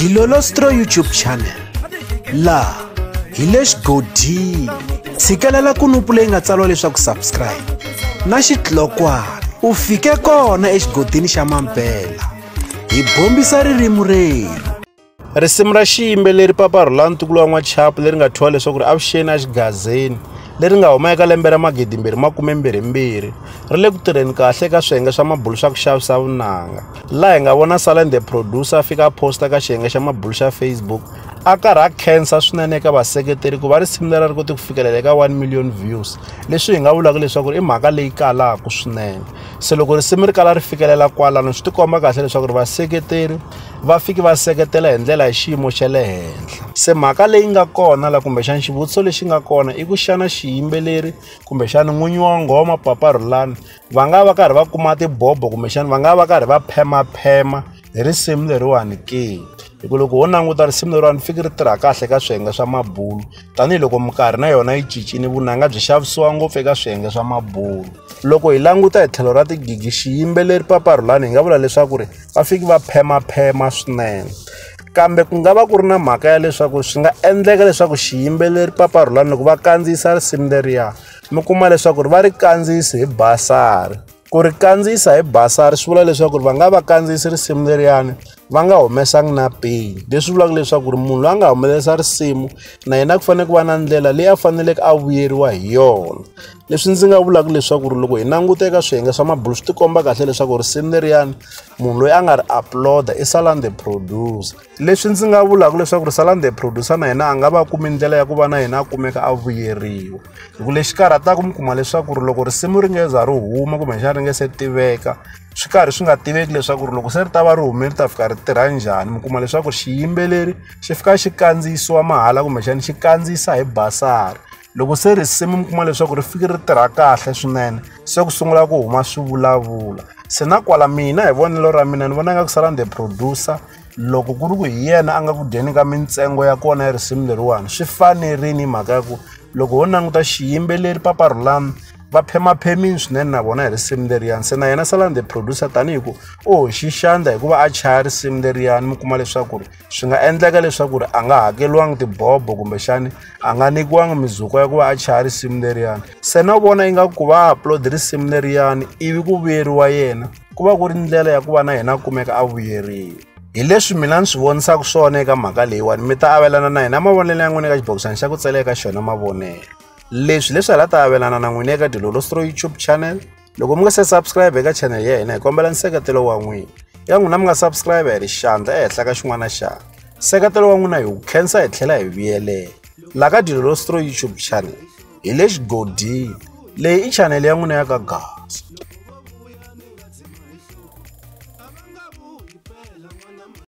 Dilolostro YouTube channel laha hi le xigodini tshikelela kunupu leyi nga tsariwa leswaku subscribe na xitlokwana u fike kona exigodini xa mampela hi bombisa ririmi rerhu. Risimu ra xiyimbeleri Papa Rhulani ntukulu wa N'wachapu leri nga thyiwa leswaku ri avuxeni exigazeni leri nga huma eka lembe ra 2022 ri le ku tirheni kahle eka swiyenge swa mabulu swa ku xavisa vunanga laha hi nga vona Saleng the producer a fika a posta ka xiyenge xa mabulu xa Facebook a karhi a khensa swinene eka vaseketeri ku va risimu leri ri kote ku fikelela eka 1 million views leswi hi nga vulaka leswaku i mhaka leyi kalaka swinene se loko risimu ri kala ri fikelela kwalano swi tikomba kahle leswaku ri vaseketeri va fiki va seketela hi ndlela ya xiyimo xa le henhla se mhaka leyi nga kona la kumbexana xivutiso lexi nga kona i ku xana xiyimbeleri kumbexana n'winyi wa nghoma Papa Rhulani va nga va karhi va kuma tibobo kumbexana va nga va karhi va phemaphema hi risimu leriwani ke hi ku loko ho languta risimu leriwani fiki ri tirha kahle ka swiyenge swa mabulu tanihiloko minkarhi na yona yi cincile vunanga byi xavisiwa ngopfu eka swiyenge swa mabulu loko hi languta hi tlhelo ra tigigi xiyimbeleri Papa Rhulani hi nga vula leswaku ri va fiki va phemaphema swinene kambe ku nga va ku ri na mhaka ya leswaku swi nga endleka leswaku xiyimbeleri Papa Rhulani loko va kandziyisa risimu leriya mi kuma leswaku ri va ri kandziyisi hi basari ku ri kandziyisa hi basari swi vula leswaku ri va nga va kandziyisi risimu leriyani va nga humesangi na peni leswi vulaka leswaku ri munhu loyi a nga humelerisa risimu na yena ku fanele ku va na ndlela leyi a faneleke a vuyeriwa hi yona leswi ndzi nga vulaka leswaku ri loko hi languta eka swiyenge swa mabulu swi tikomba kahle leswaku risimu leriyani munhu loyi a nga ri upload-a i Saleng the producer leswi ndzi nga vulaka leswaku ri Saleng the producer na yena a nga va kumi ndlela ya ku va na yena a kumeka a vuyeriwa hi ku lexi karhataka mi kuma leswaku ri loko risimu ri nge za ri huma kumbexana ri nge se tiveka swi karhi swi nga tiveki leswaku ri loko se ri ta va ri humile ri ta fika ri tirha njhani mi kuma leswaku xiyimbeleri xi fika xi kandziyisiwa mahala kumbexana xi kandziyisa hi basari loko se risimu mi kuma leswaku ri fike ri tirha kahle swinene se ku sungula ku huma swivulavula se na kwala mina hi vonelo ra mina ni vona nga ku Saleng the producer loko ku ri ku hi yena a nga ku dyeni ka mintsengo ya kona ya risimu leriwani swi fanerile hi mhaka ya ku loko ho languta xiyimbeleri Papa Rhulani va phemaphemini swinene na vona hi risimu leriyani se na yena Saleng the producer tanihi ku u hoxi xandla hikuva a chaya risimu leriyani mi kuma leswaku ri swi nga endleka leswaku ri a nga hakeriwangi tibobo kumbexani a nga nyikiwangi mizuko ya ku va a chaya risimu leriyani se na vona ingaku ku va upload risimu leriyani ivi ku vuyeriwa yena ku va ku ri ndlela ya ku va na yena a kumeka a vuyeriwa hi leswi mina ni swi vonisaka swona eka mhaka leyiwani mi ta avelana na hina mavonelo ya n'wina eka xibokisana xa ku tsala eka xona mavonelo leswi leswi hala ta avelana na n'wina eka Dilolostro YouTube channel loko mi nga se subscribe eka channel ya hina hi kombela nseketelo wa n'wina ya n'wina mi nga subscribe hi ri xandla ehenhla ka xin'wana xana nseketelo wa n'wina hi wu khensa hi tlhela hi vuyelela la ka Dilolostro YouTube channel hi le xigodini leyi i channel ya n'wina ya ka Gaza.